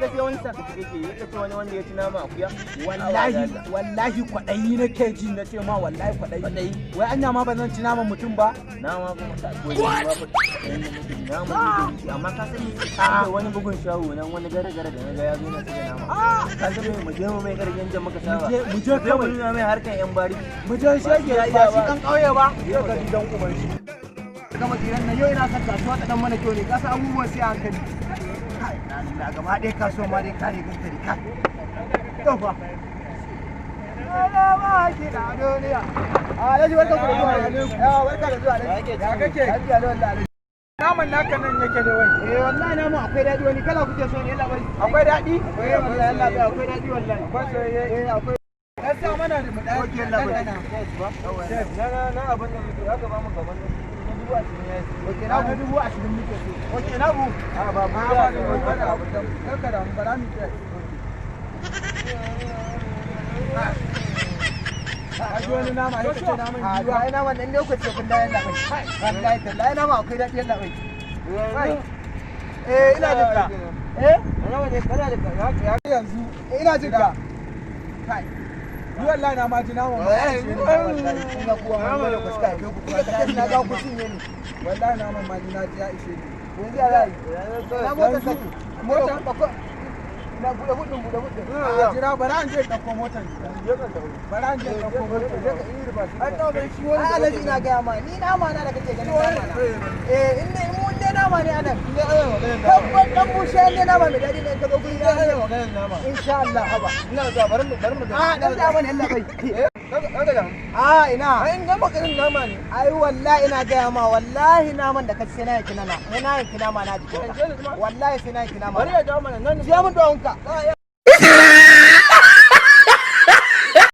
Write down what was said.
ga sai wani saka kake yi, kace wani wanda ya ci nama akuya. Wallahi wallahi kwaɗayi nake ji, na ce ma wallahi kwaɗayi. Kwaɗayi. Wai anya ma ba zan ci naman mutum ba? Nama kuma ta koyi ma fa nama ne da, amma ka sani akwai wani bugun shago nan, wani gare gare da na ga ya zo na sai nama. Ka san me, mu je mu mai karfin da muka saba. Mu je Mu je mu kawai. nuna mai harkan yan bari. Mu je, shege ba shi kan ƙauye ba. Yau ka gidan uban shi. Gama tsiran nan yau, ina son kasuwa ta dan mana kyau ne. Kasa abubuwan sai a hankali. Kai, na gaba ɗaya kasuwa ma dai kare ganta ne. Kai, to fa. Alhaji, barka ku da zuwa. Ya, barka da zuwa, Alhaji. Ya kake? Lafiya lau wallahi, Alhaji. Naman naka nan yake ne wai? Eh wallahi, naman akwai daɗi. Wani kala kuke so ne, yalla bai? Akwai daɗi? Akwai wallahi, yalla bai, akwai daɗi wallahi. Akwai soyayye? Eh, akwai. Dan sa mana da mu ɗan Okay, yalla bai. ɗanɗana. Na abin da muke aka ba mu gaban na 20,000 ya yi. Okay, Na na bu. 20,000 muke so. Okay, na bu. A ba A bu ba da ba da abu da kar ka damu, bara mu ce. Ka ji wani nama ya kace naman A to giwa. ai naman nan lokaci kun da, yalla bai. Wallahi tallahi nama akwai daɗi, yalla bai. Eh, ina jin ka. Eh? Nawa ne kana da Ya yanzu Ina jin ka. Kai. Ni wallahi na ma ji naman ma ya ishe ni. Wallahi kun ga kuwa mun dole ku suka haife ku. Kuka kace na ga ku cinye ni. Wallahi naman ma ni na ji ya ishe ni. Yanzu ya za yi? Na motar saki. Mota? Na buɗe hudun, buɗe hudun. A jira, bara an je in ɗauko motar. Bara an je in ɗauko motar. Ai Alhaji, ina gaya ma, ni nama na da kake ganin nama na. Eh, in dai mun dai nama ne anan. Tabbat dan bushe in dai nama mai daɗi ne, ka zo guri na. Insha Allah, haba. Ina zuwa, bari mu bari mu. A dan da mana, yalla bai. A ina. Ai in ga maganin nama ne. Ai wallahi ina gaya ma, wallahi naman da ka ci sai na yanki nama. Sai na yanki nama na jikin ka. Wallahi sai na yanki nama. Bari ya dawo mana nan. Jiya mun duwawunka.